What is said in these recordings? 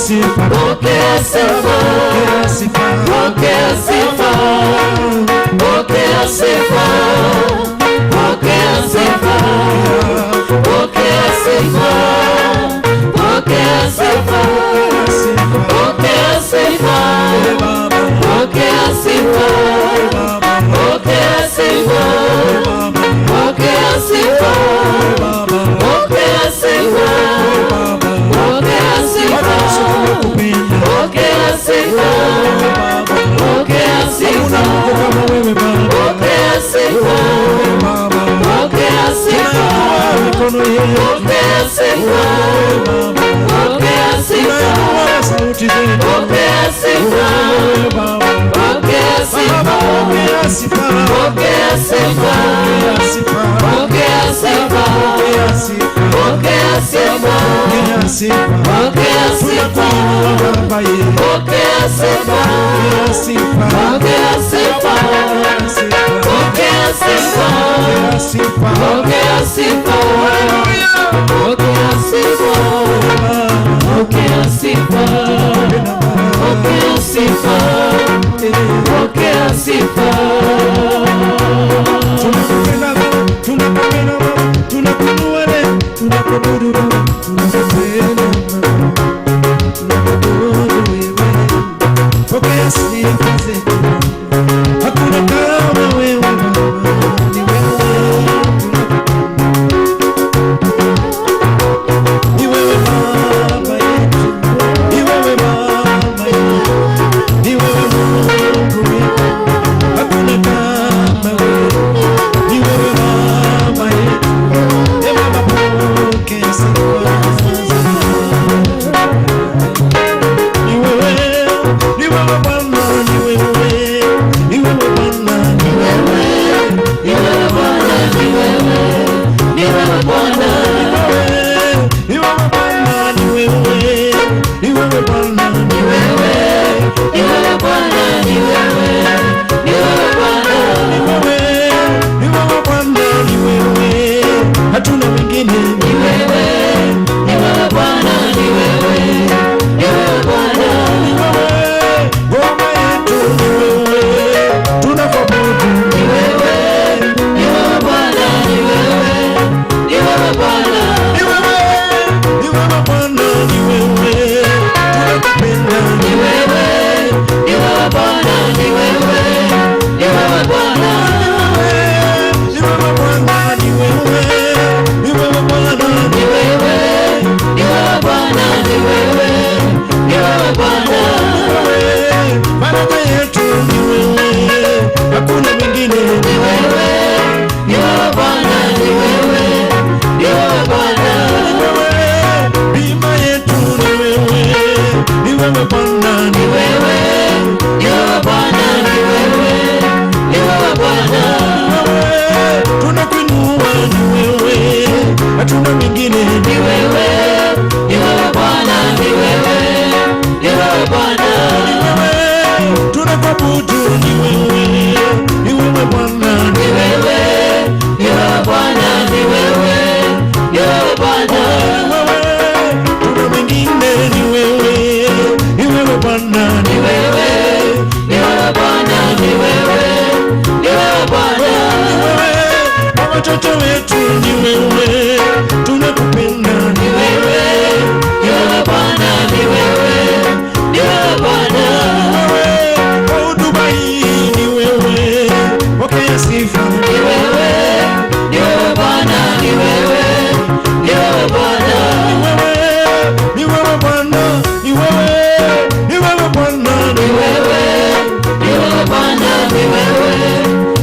Sifa. Pokea sifa. Pokea sifa. Pokea sifa. Pokea sifa. Pokea sifa. Pokea sifa. Pokea sifa. Pokea sifa. Baba. Pokea sifa. Baba. Pokea sifa. Baba. Pokea sifa. Baba. Pokea sifa. Baba. Pokea sifa. Tunakupenda. Pokea sifa. Baba. Pokea sifa. Mungu kama wewe Baba. Pokea sifa. Baba. Pokea sifa. Mikono yetu. Pokea sifa. Baba. Pokea sifa. Tunainua sauti zetu. Pokea sifa. Baba. Pokea sifa. Pokea sifa. Pokea sifa. Pokea sifa. Pokea sifa. Pokea sifa. Pokea sifa. Pokea sifa. Pokea sifa. Tunakuinua Baba yetu. Pokea sifa. Pokea sifa. Pokea sifa. Pokea sifa. Pokea sifa. Pokea sifa. Pokea sifa. Pokea sifa. Pokea sifa. Pokea sifa. Pokea sifa. Tunakupenda Baba, tunakupenda Baba, tunakuinua leo, tunakuabudu Baba, tunakupenda Baba, tunakuabudu wewe. Pokea sifa zetu Baba, hakuna kama wewe Baba, ni wewe tunakupenda. Ni wewe Baba yetu, ni wewe Baba yetu, ni wewe Mungu wetu, hakuna kama wewe. Ni wewe Baba yetu, e Baba, pokea sifa. Ni wewe, ni wewe Bwana, ni wewe, ni wewe Bwana, ni wewe, Ni wewe Bwana, ni wewe. Ni wewe Bwana. ni wewe Bwana, ni wewe, ni wewe Bwana, ni wewe, Ni wewe Bwana, ni wewe. Ni wewe Bwana. ni wewe, ni wewe Bwana, ni wewe, hatuna mwingine. Ni wewe. Ni wewe Bwana, ni wewe. Ni wewe Bwana. Ni wewe, ngoma yetu ni wewe, tunakuabudu. Ni wewe. Ni wewe Bwana, ni wewe. Ni wewe Bwana. Ni wewe, ni wewe Bwana, ni wewe, tunakupenda. Ni wewe. Ni wewe Bwana, ni wewe. Ni wewe Bwana. Ni wewe Bwana, ni wewe, ni wewe Bwana, Ni wewe. Ni wewe Bwana, ni wewe. Ni wewe Bwana. wewe, baraka yetu ni wewe, hakuna mwingine. Ni wewe. Ni wewe Bwana, ni wewe. Ni wewe Bwana. Ni wewe, bima yetu ni wewe, ni wewe Bwana, Ni wewe. Ni wewe Bwana, ni wewe. Ni wewe Bwana. wewe, tunakuinua ni wewe, hatuna mwingine. Ni wewe. Ni wewe Bwana, ni wewe. Ni wewe Bwana. Ni wewe, tunakuabudu ni wewe, ni wewe Bwana, Ni wewe. Ni wewe Bwana, ni wewe. Ni wewe Bwana. wewe, tuna mwingine ni wewe, ni wewe Bwana, Ni wewe. Ni wewe Bwana, ni wewe. Ni wewe Bwana. wewe, kwa watoto wetu ni wewe, tunakupenda. Ni wewe. Ni wewe Bwana, ni wewe. Ni wewe Bwana. Wewe, kwa huduma hii ni wewe, pokea sifa. Ni wewe. Ni wewe Bwana, ni wewe. Ni wewe Bwana. Ni wewe, ni wewe Bwana, ni wewe, ni wewe Bwana, Ni wewe. Ni wewe Bwana, ni wewe.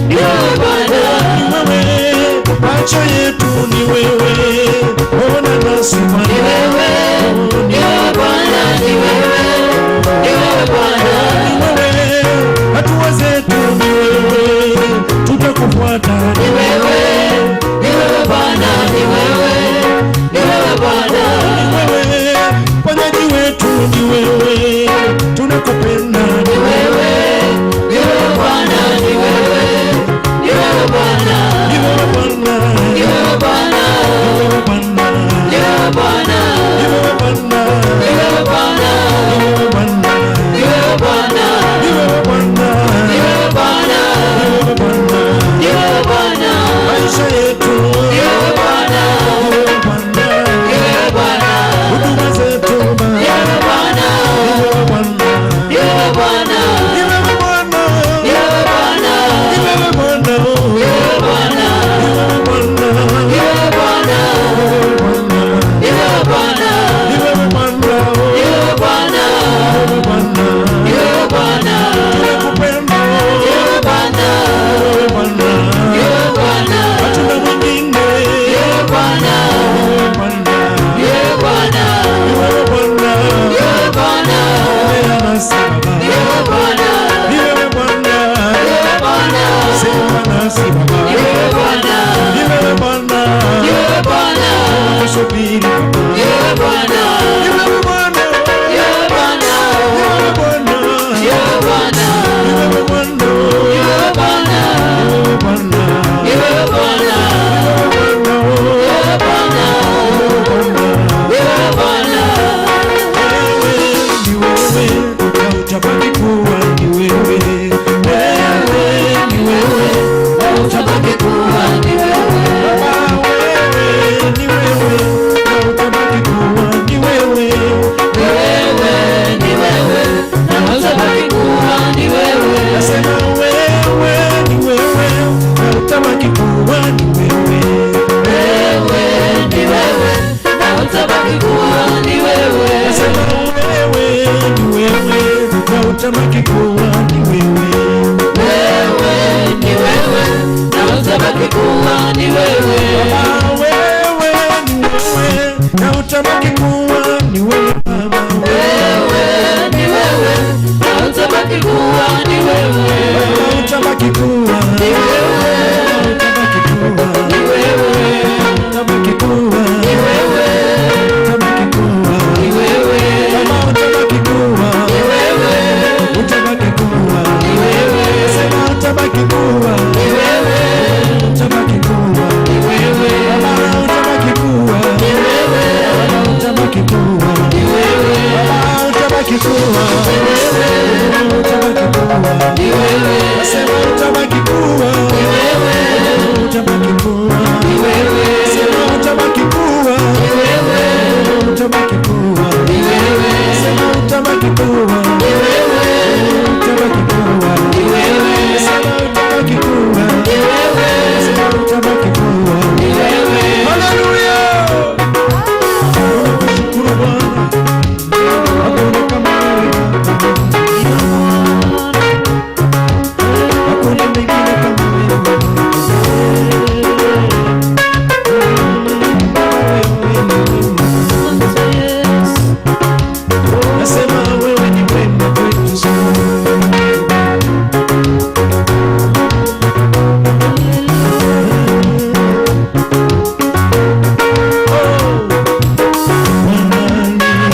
Ni wewe Bwana. ni wewe, macho yetu ni wewe, ona nasi Ni Bwana. wewe. Ni wewe Bwana, ni wewe. Ni wewe Bwana. Ni wewe, hatua zetu ni wewe, tutakufuata. Ni wewe. Ni wewe Bwana, ni wewe. Ni wewe Bwana. Ni wewe, mponyaji wetu ni wewe, tunakupenda. Ni wewe. Ni wewe Bwana, ni wewe. Ni wewe Bwana. Ni wewe Bwana, Ni wewe utabaki kuwa ni wewe. Wewe ni wewe na utabaki kuwa ni wewe. Baba, wewe ni wewe na utabaki kuwa ni wewe. Baba, Wewe ni wewe na utabaki kuwa ni wewe. Baba, utabaki kuwa Ni wewe, utabaki kuwa ni wewe, utabaki kuwa ni wewe, utabaki kuwa ni wewe, Baba, utabaki kuwa ni wewe, utabaki kuwa ni wewe, sema utabaki kuwa ni wewe, utabaki kuwa ni wewe, Baba, utabaki kuwa ni wewe, Baba, utabaki kuwa ni wewe, Baba, utabaki kuwa ni wewe, utabaki kuwa ni wewe, sema utabaki kuwa ni wewe, utabaki kuwa ni wewe, sema utabaki kuwa ni wewe, utabaki kuwa ni wewe, sema utabaki kuwa ni wewe, utabaki kuwa ni wewe, sema utabaki kuwa ni wewe, sema utabaki kuwa ni wewe. Haleluya! Tunakushukuru Bwana, hakuna kama wewe Baba. Hakuna mwingine kama wewe. Wewe ni mwema. Nasema wewe ni mwema kwetu sote. Bwana,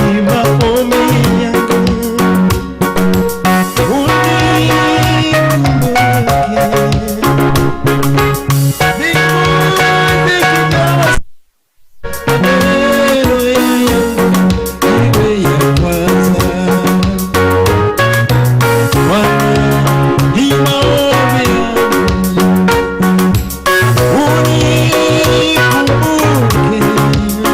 ni maombi yako unikumbuke. Mbinguni kijawa haleluya yangu iwe ya kwanza. Bwana, ni maombi yangu unikumbuke.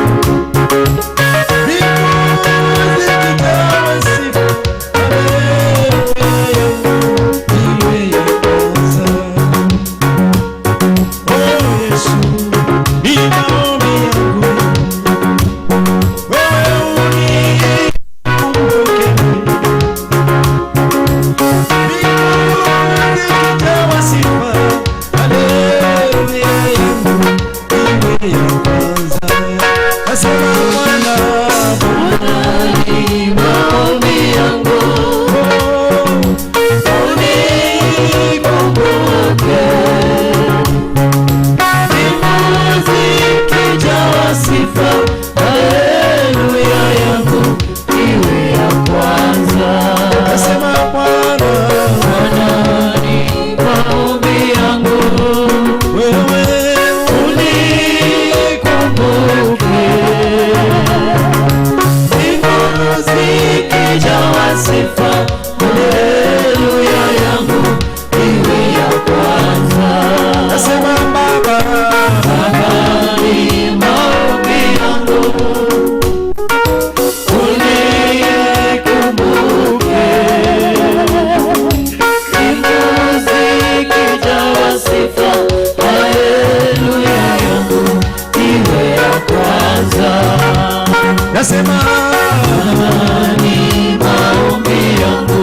Asema Bwana, Ni maombi yangu unikumbuke. Mbingu zikijawa sifa, haleluya yangu iwe ya kwanza. Asema Bwana, Bwana, ni maombi yangu wewe unikumbuke. Mbingu zikijawa sifa, haleluya yangu iwe ya kwanza. Asema Baba, Baba, ni maombi yangu unikumbuke. Mbingu zikijawa sifa, haleluya yangu iwe ya kwanza. nasema Baba, ni maombi yangu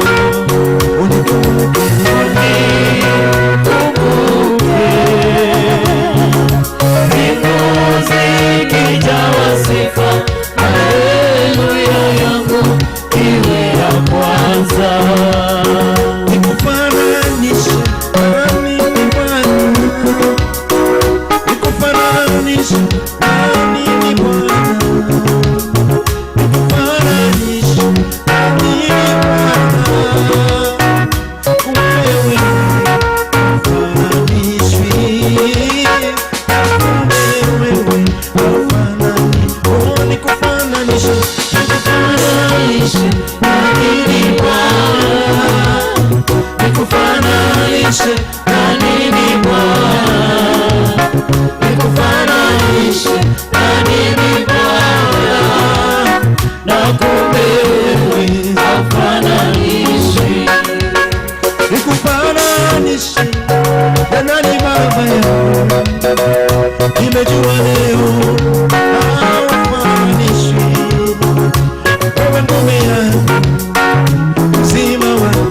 unikumbuke, unikumbuke. Mbingu zikijawa sifa, haleluya yangu iwe ya kwanza. nikufananishe nami ni Bwana, nikufananishe nami ni Bwana, nikufananishe nami ni Bwana, wewe hufananishwi, wewe hufanani, oh, nikufananishe Nikufananishe na nini Bwana? Nikufananishe na nini Bwana? Nikufananishe na nini Bwana? Na kumbe wewe haufananishwi. Nikufananishe na nani baba yangu? Nimejua leo haufananishwi. Wewe ngome yangu, uzima wangu,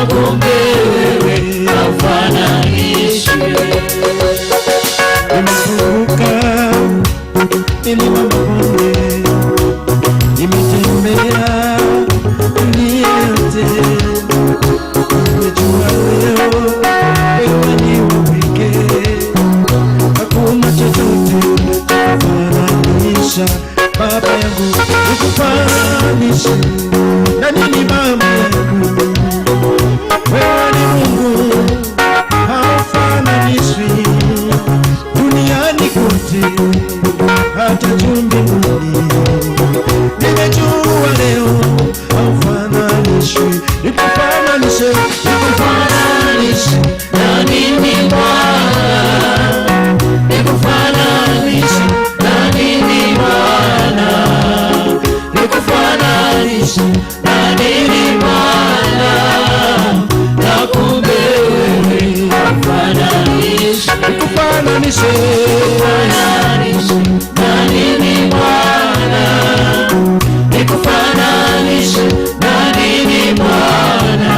Na kumbe wewe haufananishwi. Nimezunguka milima mabonde, nimetembea dunia yote, nimejua leo wewe ni wa pekee, hakuna chochote cha kufananisha. Baba yangu nikufananishe na nini? Baba yangu wewe ni Mungu, haufananishwi duniani kote, hata juu mbinguni. Nimejua leo haufananishwi, nikufananishe, Nikufananishe na nini Bwana? Nikufananishe na nini Bwana? Nikufananishe na nini Bwana? Na kumbe wewe haufananishwi. Nikufananishe, Nikufananishe na nini Bwana? Nikufananishe na nini Bwana?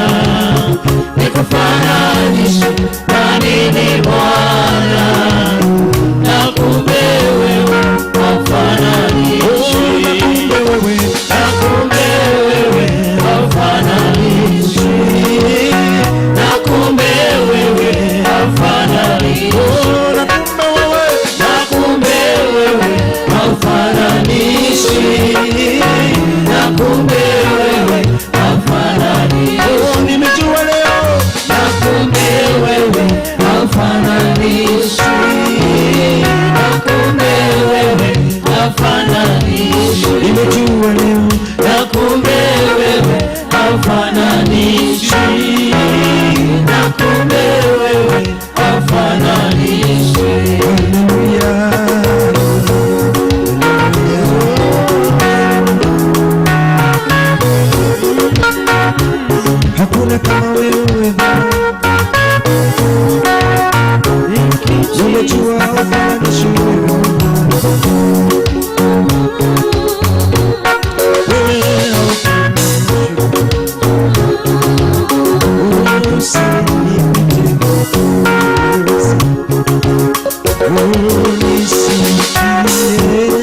Nikufananishe na nini Bwana? Na kumbe wewe haufananishwi. Oh, na kumbe wewe, Na kumbe wewe haufananishwi. Na kumbe wewe haufananishwi. Oh, na kumbe wewe, Na kumbe wewe haufananishwi. Na kumbe wewe haufananishwi. Oh, nimejua leo, Na kumbe wewe haufananishwi. Na kumbe wewe haufananishwi. Nimejua leo, Na kumbe wewe haufananishwi. Na kumbe wewe haufananishwi. Haleluya, haleluya. Hakuna kama wewe Baba, nimejua haufananishwi wewe. Wewe haufananishwi. Usinipite, unisikie.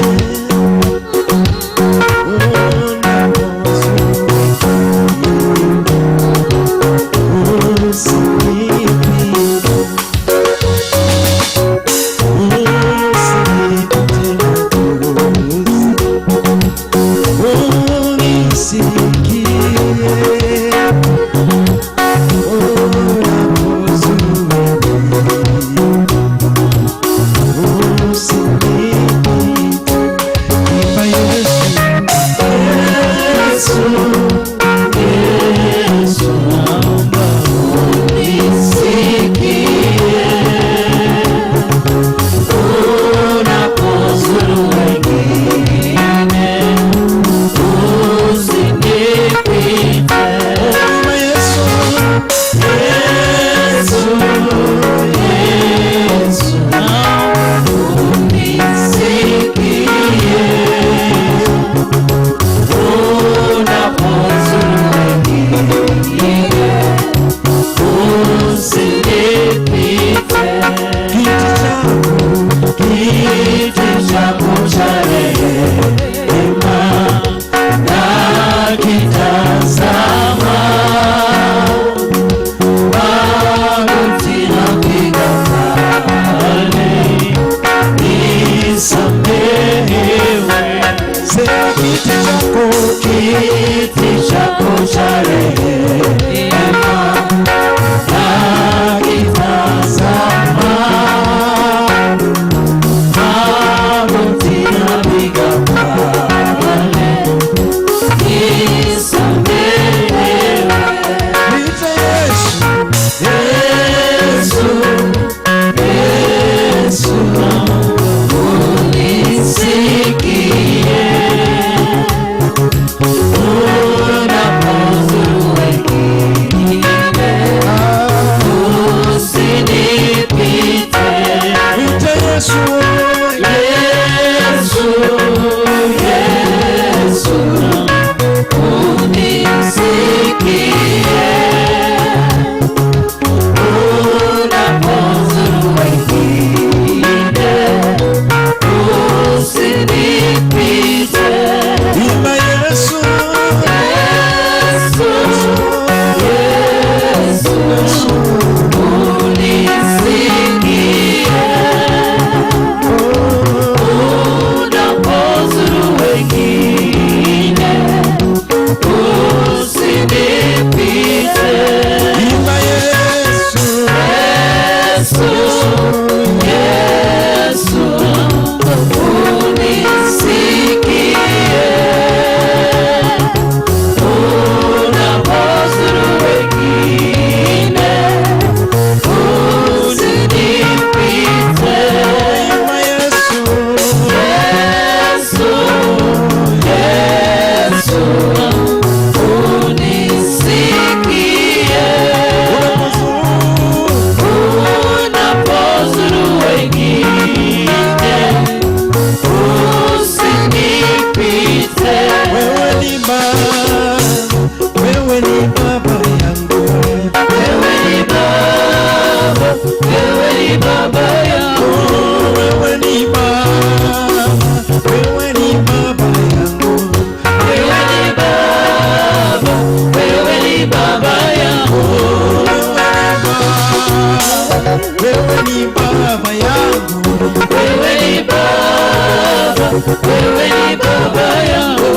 wewe ni baba yangu.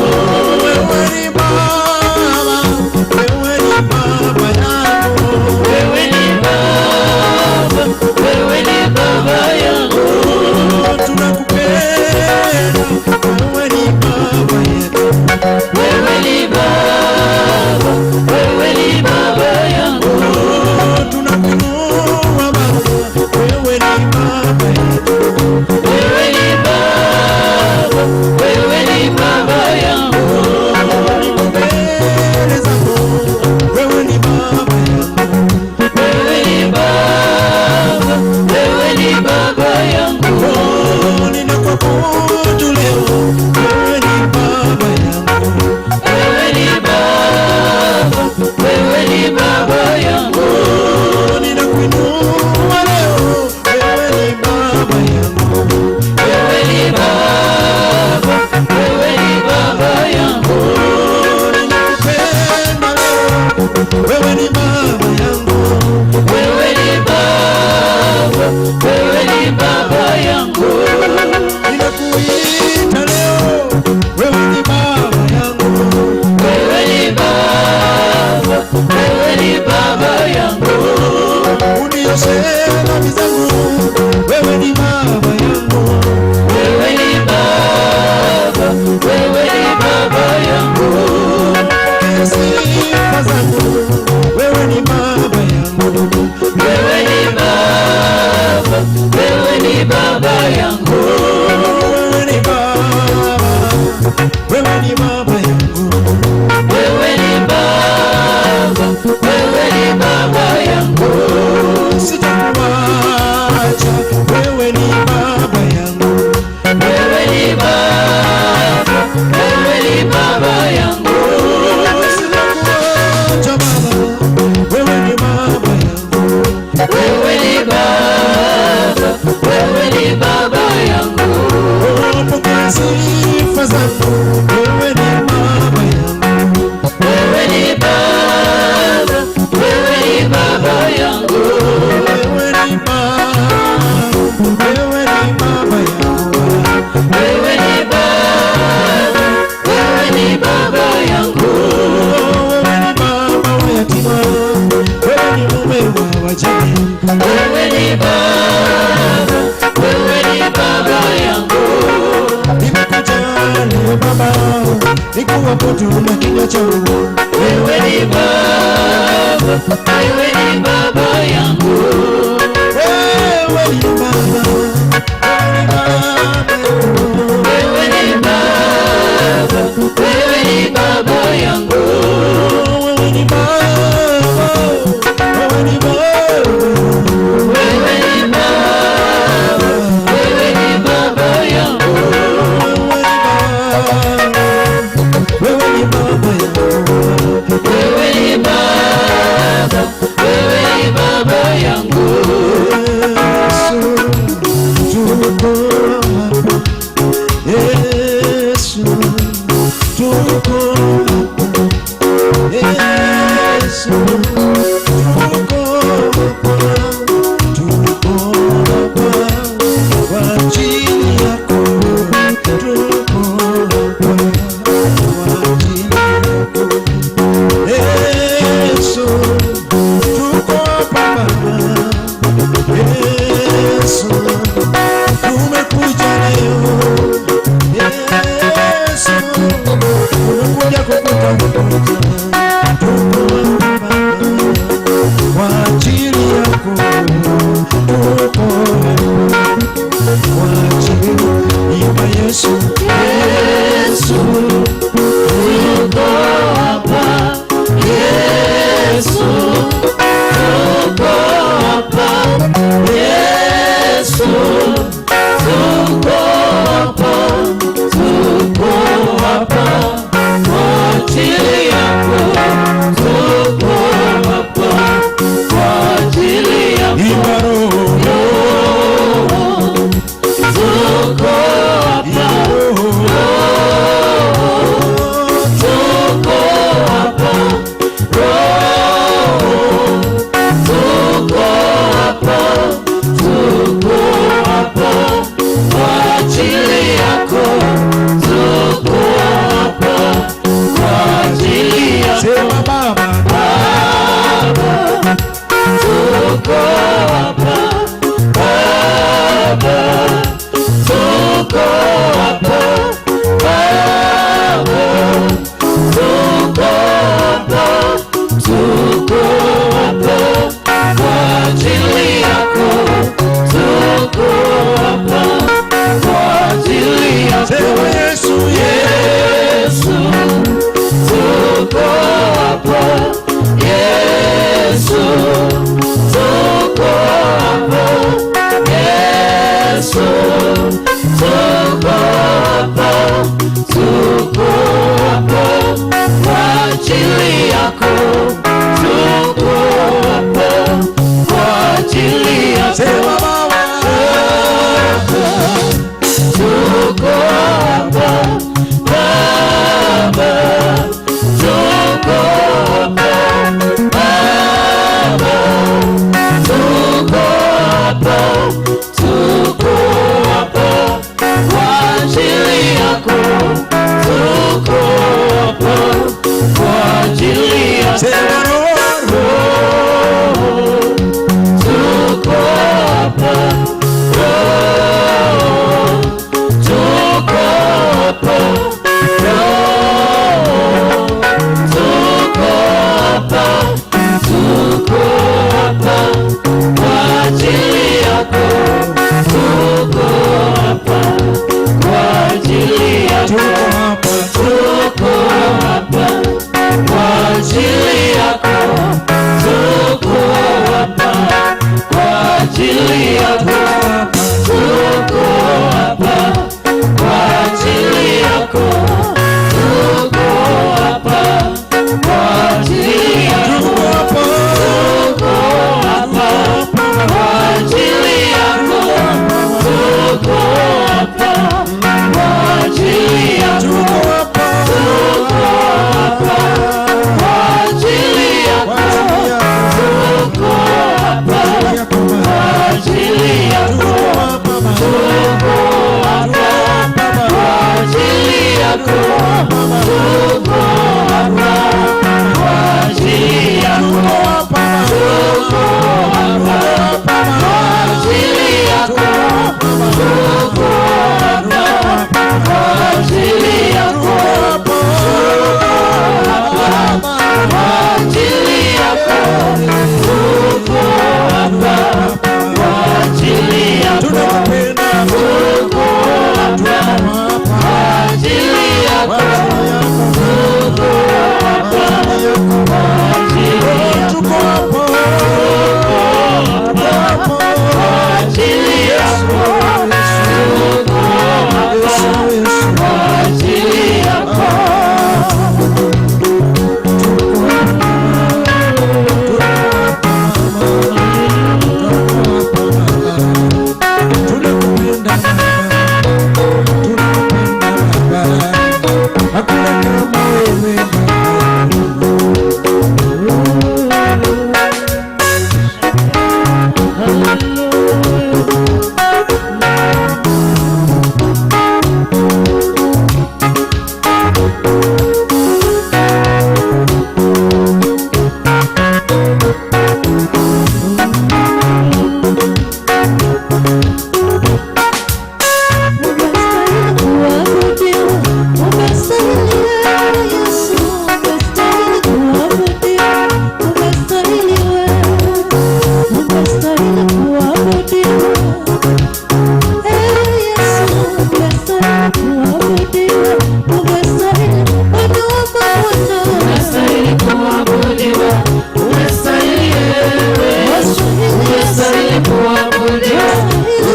Wewe ni Baba, wewe ni Baba yangu. Wewe ni baba, wewe ni baba yangu. Tunakupenda, wewe ni Baba yetu. Wewe ni baba, wewe ni baba yangu. Tunakuinua Baba, wewe ni Baba yetu. Wewe ni baba, wewe ni baba yangu. Mbele zako, wewe ni Baba yangu. Wewe ni baba, wewe ni baba yangu. Ninakuabudu leo, wewe ni Baba yangu. Wewe ni baba, wewe ni baba yangu. Ninakuinua leo, wewe ni Baba yangu. Wewe ni baba, wewe ni baba yangu. Ninakupenda leo, wewe ni Baba yangu. Wewe ni baba, wewe ni baba yangu. Ninakuita leo, wewe ni Baba yangu. Wewe ni baba, wewe ni baba yangu. Unioshe dhambi zangu, wewe ni Baba yangu. Wewe ni baba, wewe ni baba yangu. Pokea sifa zangu, wewe ni Baba yangu. Wewe ni baba, wewe ni baba yangu. Wewe ni Baba, wewe ni Baba yangu. Wewe ni baba, wewe ni baba yangu. Sitakuacha, wewe ni Baba yangu. Wewe ni baba, wewe ni baba yangu. Sitakuacha Baba, wewe ni Baba yangu. Wewe ni baba, wewe ni baba yangu. Pokea sifa zangu, wewe ni Baba yangu. Wewe ni baba, wewe ni baba yangu. Wewe ni Baba, wewe ni Baba yangu. Wewe ni baba, wewe ni baba yangu. Wewe ni baba wa yatima, wewe ni mume wa wajane. Wewe ni baba, wewe ni baba yangu. Nimekuja leo Baba, nikuabudu na kinywa changu. Wewe ni baba, wewe ni baba yangu. Wewe ni Baba, wewe ni Baba yangu. Wewe ni baba, wewe ni baba yangu. Wewe ni Baba, wewe ni Baba. Wewe ni baba, wewe ni baba yangu. Wewe ni Baba yangu. Wewe ni baba, wewe ni baba yangu. Yesu, tuko hapa. Yesu, tuko hapa. Yesu, tuko hapa. Tuko hapa kwa ajili yako. Tuko hapa kwa ajili yako. Yesu, tuko hapa Baba. Yesu, tumekuja leo. Yesu, tumekuja kukutafuta. Tuko hapa Baba. Tuko hapa kwa ajili yako, tuko hapa kwa ajili yako. Sema Yesu, Yesu, tuko hapa. Yesu, tuko hapa. Yesu, tuko hapa. Tuko hapa kwa ajili yako. Tuko hapa kwa ajili yako. Sema Baba, Tuko hapa Baba, tuko hapa Baba, tuko hapa, tuko hapa kwa ajili yako, tuko hapa kwa ajili yako. Sema Roho, Tuko hapa, Roho, tuko hapa, Roho, tuko hapa, tuko hapa kwa ajili yako, tuko hapa kwa ajili yako. Tuko hapa, Tuko hapa kwa ajili yako, tuko hapa kwa ajili yako, tuko hapa kwa ajili yako, tuko hapa kwa ajili yako, tuko hapa, tuko hapa kwa ajili yako, tuko hapa kwa ajili yako. Tuko hapa, Tuko hapa kwa ajili yako, tuko hapa kwa ajili yako, tuko hapa, tuko hapa kwa ajili yako, tuko hapa kwa ajili yako, tuko hapa, tuko hapa kwa ajili yako, tuko hapa kwa ajili yako. Kwa ajili yako, tuko hapa kwa ajili yako, tunakupenda, tuko hapa kwa ajili yako, tuko hapa kwa ajili yako, tuko hapa, kwa ajili yako, tuko hapa kwa ajili yako. Tunakupenda Baba, tunakupenda Baba, hakuna kama wewe Baba. Unastahili kuabudiwa, unastahili wewe Yesu, unastahili kuabudiwa, unastahili wewe, unastahili kuabudiwa. Eh, Yesu, unastahili kuabudiwa, unastahili Bwana wa mabwana. Unastahili kuabudiwa, unastahili wewe, Unastahili Yesu, unastahili kuabudiwa,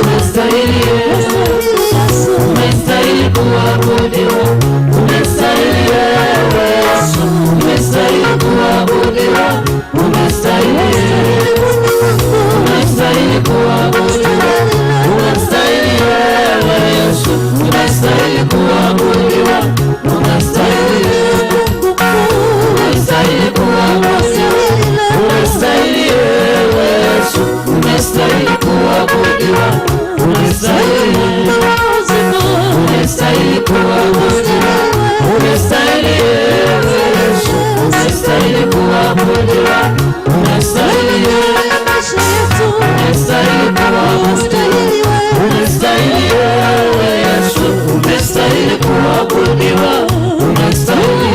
unastahili wewe. unastahili Yesu. Umestahili kuabudiwa, umestahili wewe Yesu, umestahili kuabudiwa, umestahili, umestahili kuabudiwa, umestahili wewe Yesu, umestahili kuabudiwa, umestahili, umestahili kuabudiwa, umestahili wewe Yesu, umestahili kuabudiwa, umestahili, umestahili kuabudiwa, umestahili wewe Yesu, umestahili kuabudiwa, umestahili, umestahili kuabudiwa, umestahili wewe Yesu, umestahili kuabudiwa, umestahili,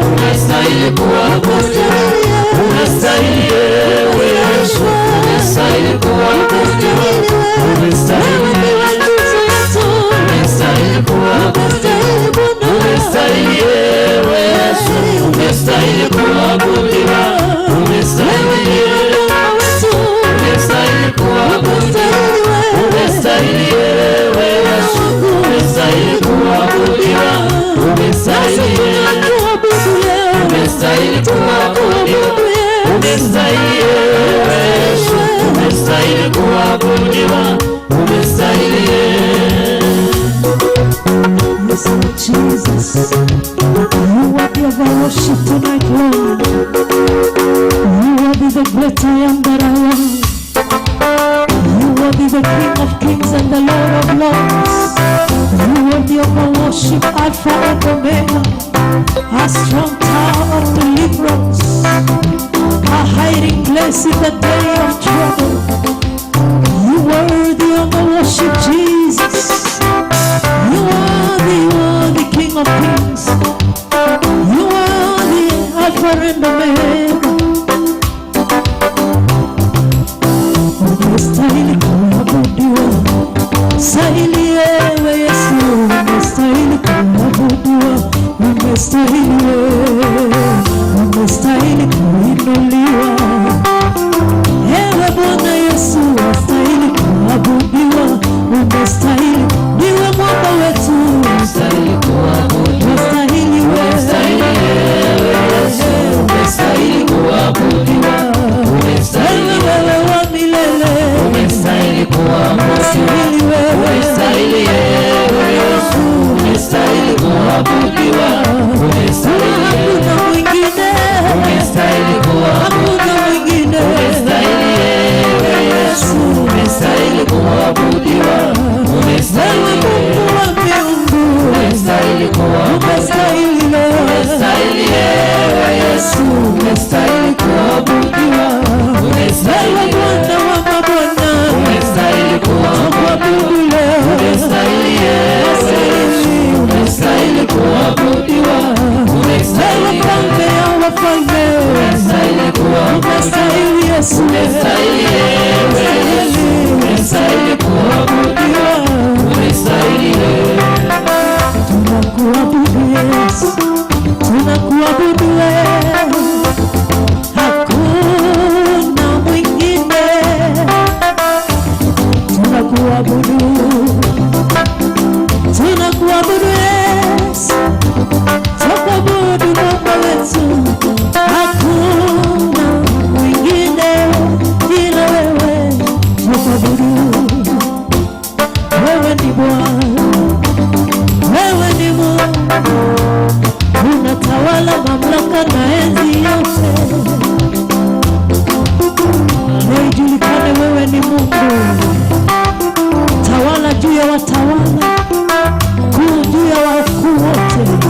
umestahili kuabudiwa. Umestahili ewe Yesu, umestahili kuabudiwa, umestahili, umestahili kuabudiwa, umestahili ewe Yesu, umestahili kuabudiwa, umestahili, umestahili kuabudiwa, umestahili ewe Yesu, umestahili kuabudiwa, umestahili, umestahili kuabudiwa, umestahili ewe Yesu, umestahili kuabudiwa, umestahili. Listen, Jesus, you are the of our worship tonight, Lord. You are the great I am that I am. You are the King of kings and the Lord of lords. You are the of our worship, Alpha and Omega, a strong tower of deliverance, a hiding place in the day of trouble. You worthy of our worship, Jesus. You are the King of kings. You are the Alpha and Omega. Unastahili kuabudiwa, stahili ewe Yesu, unastahili kuabudiwa, unastahili wewe, unastahili kuinuliwa. Ewe Bwana Yesu, wastahili kuabudiwa, unastahili, ndiwe mwamba wetu, Umestahili kuabudiwa, wastahili wewe, umestahili ewe Yesu, umestahili kuabudiwa, umestahili, wewe wewe wa milele, umestahili kuabudiwa, wastahili wewe, umestahili ewe Yesu, umestahili kuabudiwa, umestahili, hakuna mwingine, umestahili kuabudiwa, hakuna mwingine, umestahili ewe Yesu, umestahili kuabudiwa, wewe umestahili, Mungu wa miungu, umestahili kuabudiwa, umestahili wewe, umestahili ewe Yesu, umestahili kuabudiwa, wewe umestahili, Bwana wa mabwana, umestahili kuabudiwa, tukuabudu leo, umestahili ewe Yesu, umestahili kuabudiwa, wewe umestahili, mfalme wa wafalme, umestahili kuabudiwa, umestahili Yesu, umestahili ewe Yesu, umestahili kuabudiwa, umestahili. Tunakuabudu Yesu, tunakuabudu wewe, hakuna mwingine. Tunakuabudu, tunakuabudu Yesu, tunakuabudu Mungu wetu, hakuna mwingine ila wewe. Tunakuabudu, wewe ni Bwana, wewe ni Mungu, unatawala mamlaka na enzi yote. Na ijulikane wewe ni Mungu, tawala juu ya watawala, kuu juu ya wakuu wote.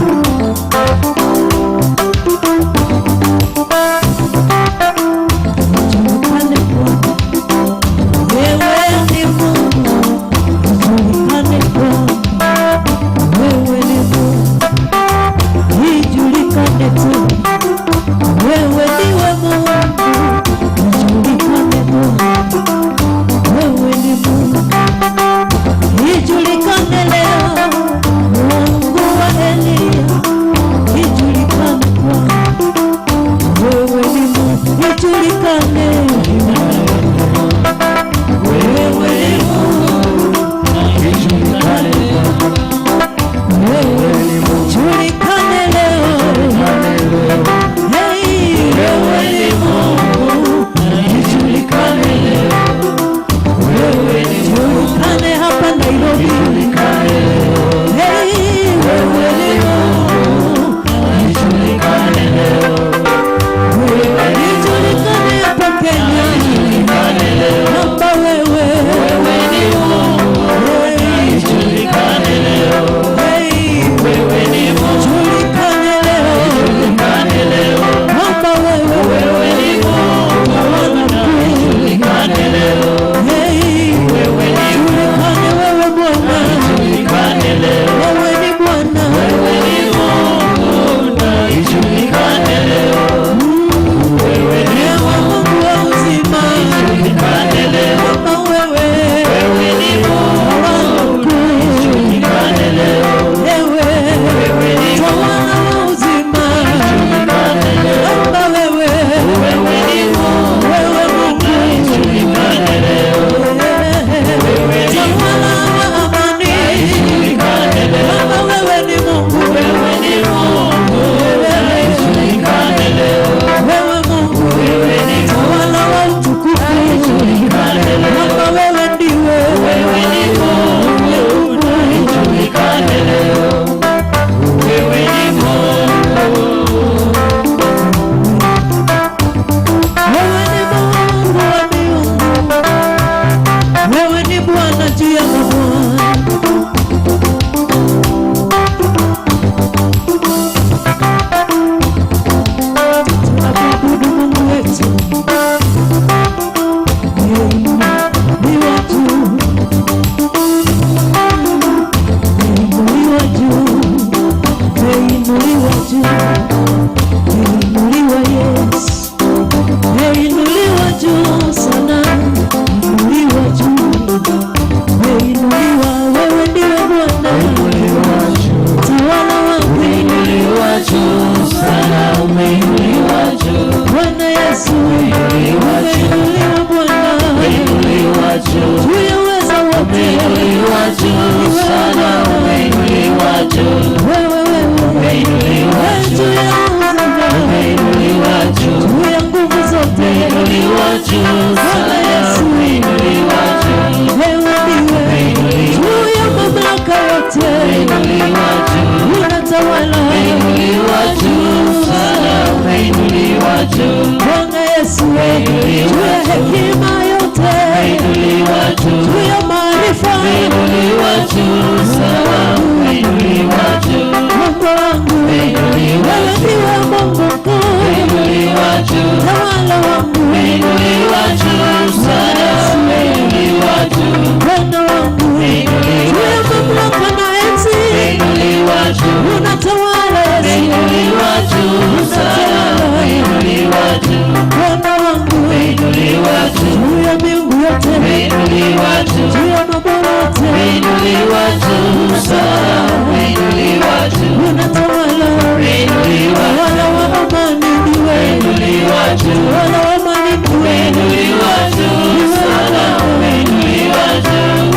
Ijulikane Bwana, wewe ni Mungu, ijulikane Bwana, wewe ni Mungu, ijulikane tu, wewe ndiwe Mungu, ijulikane Bwana, wewe ni Mungu, ijulikane leo, Mungu wa Eliya, ijulikane Bwana, wewe ni Mungu, ijulikane, wewe ni Mungu, Ijulikane wewe ni Mungu, julikane leo. Hey, wewe ni Mungu, ijulikane leo, wewe ni julikane hapa Nairobi. ijulikane leo, Hey, wewe ni Mungu, ijulikane leo, wewe ijulikane hapa Umeinuliwa juu Bwana sana, Yesu. umeinuliwa juu, Wewe ndiwe juu ya mamlaka yote, umeinuliwa juu, unatawala. umeinuliwa juu sana, umeinuliwa juu, Bwana Yesu, juu ya hekima yote, umeinuliwa juu, juu ya maarifa, umeinuliwa juu sana, umeinuliwa juu, Mungu wangu, wewe ndiwe Mungu mkuu, umeinuliwa juu, tawala wangu, umeinuliwa juu sana, umeinuliwa juu, Bwana wangu, juu ya mamlaka na enzi, umeinuliwa juu, unatawala Yesu, umeinuliwa juu sana, umeinuliwa juu, Bwana wangu, umeinuliwa juu, juu ya miungu yote, umeinuliwa juu, juu ya mabwana yote, umeinuliwa juu sana, umeinuliwa juu, unatawala, umeinuliwa tawala wa amani ni wewe, umeinuliwa juu, tawala wa amani ni wewe, umeinuliwa juu sana, umeinuliwa juu,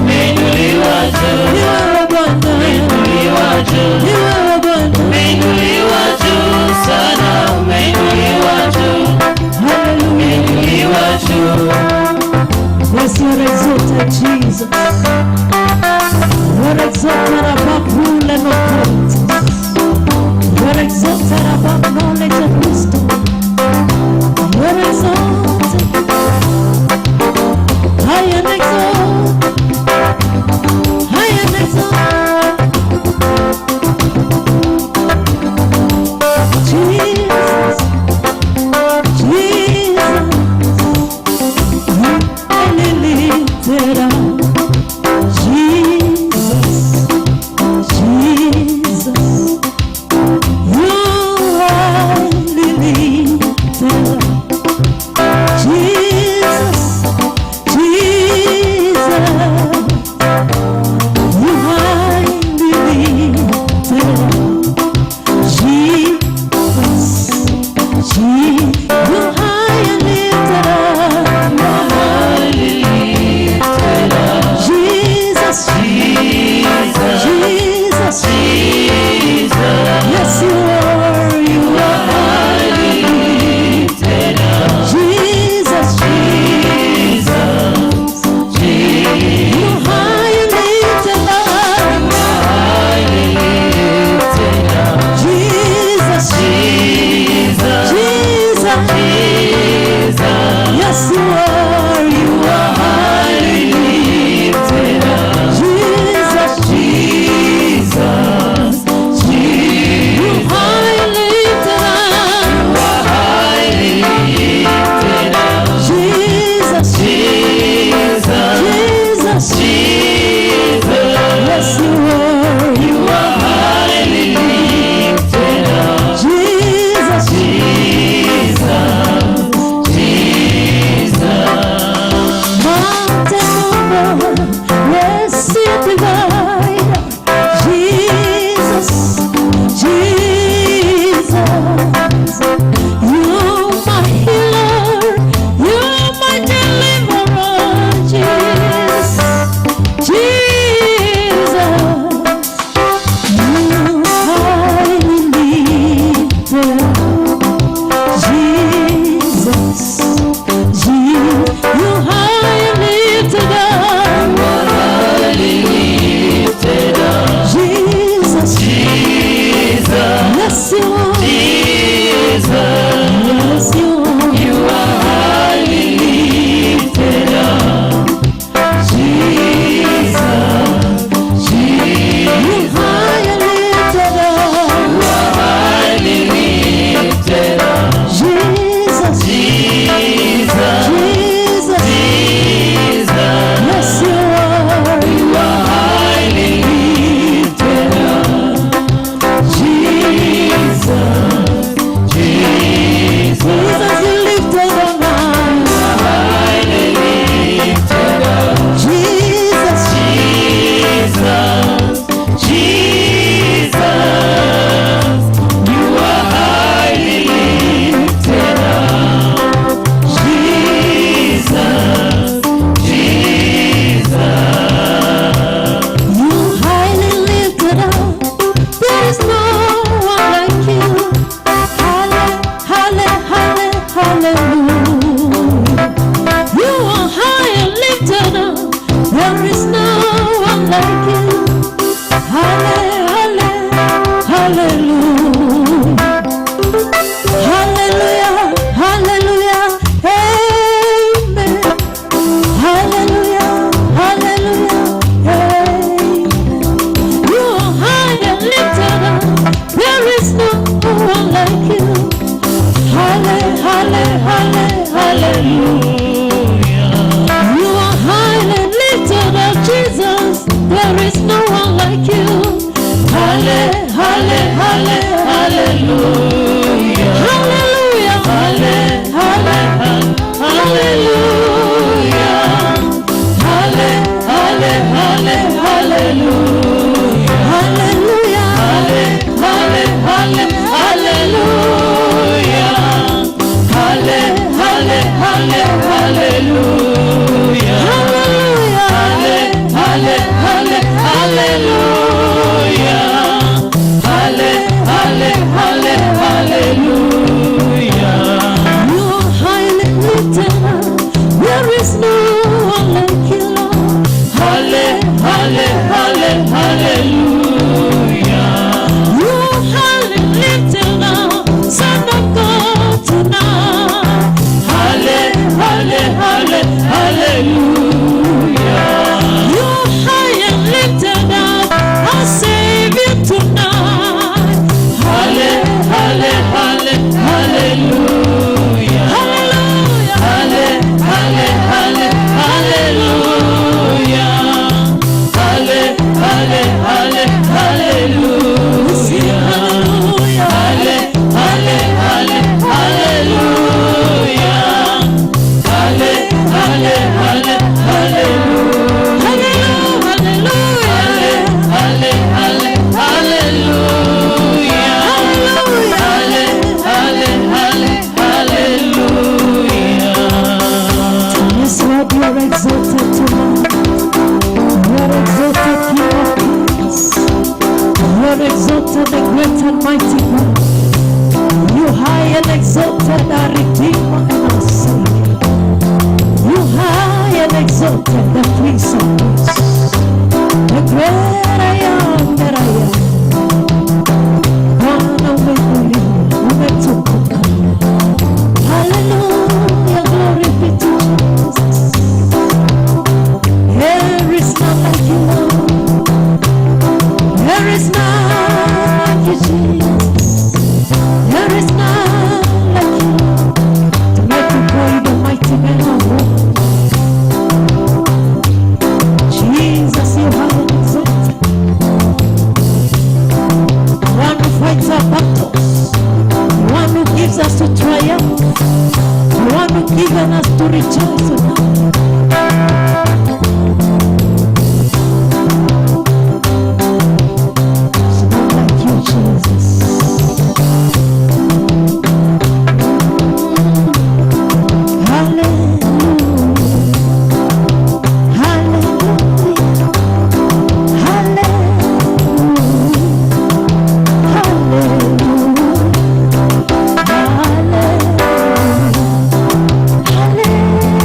umeinuliwa juu, ni wewe Bwana, umeinuliwa juu, ni wewe Bwana, umeinuliwa juu sana, umeinuliwa juu, haleluya. umeinuliwa juu. Yes, you are exalted, Jesus. You are exalted above rule and authority. You are exalted above knowledge and wisdom. hallelujah. You are highly lifted up, Jesus. There is no one like you. Halle, halle, halle, hallelujah. Hallelujah. Halle, halle, hallelujah. Halle, halle, halle, hallelujah. Hallelujah. Halle, halle, halle, hallelujah. Halle, halle, halle, hallelujah. Hallelujah. Halle, halle, halle, hallelujah. Halle, halle, halle, hallelujah. You are highly lifted up. There is no one like you, Lord. Halle, halle, halle, hallelujah. You are highly lifted up, Son of God tonight. Halle, halle, halle, hallelujah. You are high and lifted up, our Savior tonight. Halle, halle, halle, hallelujah. Hallelujah. Halle, halle, halle, hallelujah. Halle, halle, halle, We sing hallelujah. hallelujah. Halle, halle, halle, hallelujah. Halle, halle, halle, hallelujah. Hallelujah. Halle, halle, hallelujah. Hallelujah. Halle, halle, halle, hallelujah. Yes, Lord, you are exalted tonight. You are exalted, King of Kings. You are exalted, the great and mighty God. You high and exalted, our Redeemer and our Savior. You high and exalted, the Prince of Peace. The great I am that I am. Bwana umeinuliwa, umetukuka. Hallelujah, glory be to Jesus. There is none like you, Lord. There is none like you, Jesus. There is none like you. Tonight we call you the mighty man of war. Jesus, you high and exalted. One who fights our battles. The one who gives us to triumph. The one who given us to rejoice tonight. It's not like you, Jesus. Hallelujah. Hallelujah. Hallelujah. Hallelujah. Hallelujah. Hallelujah.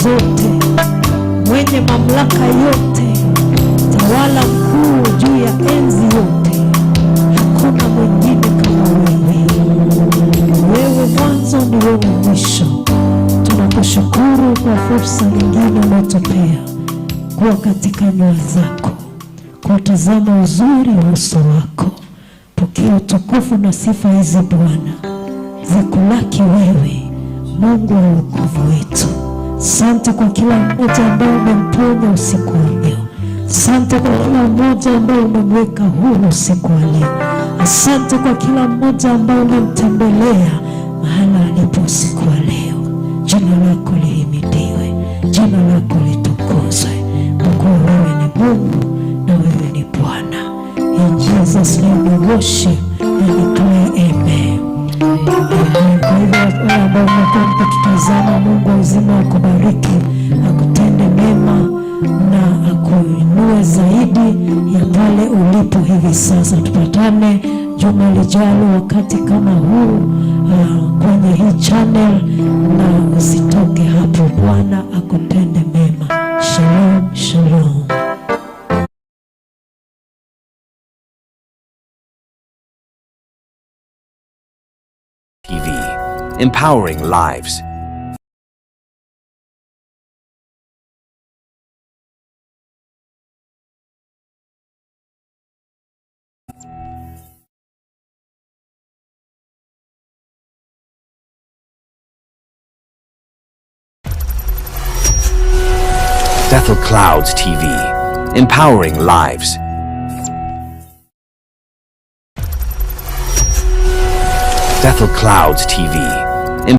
zote, mwenye mamlaka yote, tawala mkuu juu ya enzi yote, hakuna mwingine kama wewe. Wewe mwanzo ni wewe mwisho. Tunakushukuru kwa fursa nyingine umetupea kuwa katika nyua zako, kutazama uzuri wa uso wako. Pokea utukufu na sifa hizi Bwana, zikulaki wewe, Mungu wa wokovu wetu. Sante kwa kila mmoja ambaye umemponya usiku wa leo. Asante kwa kila mmoja ambaye umemweka huru usiku wa leo. Asante kwa kila mmoja ambaye umemtembelea mahala alipo usiku wa leo. Jina lako lihimidiwe, jina lako litukuzwe, kwa kuwa wewe ni Mungu na wewe ni Bwana. In Jesus' name we worship and declare amen. Amen. Kwa hivyo wale ambao mmekuwa mkitutazama, Mungu wa uzima akubariki, akutende mema na akuinue zaidi ya pale ulipo hivi sasa. Tupatane juma lijalo wakati kama huu kwenye hii channel, na usitoke hapo. Bwana akutende mema. Shalom, shalom. TV, empowering lives. Bethel Clouds TV, empowering lives. Bethel Clouds TV.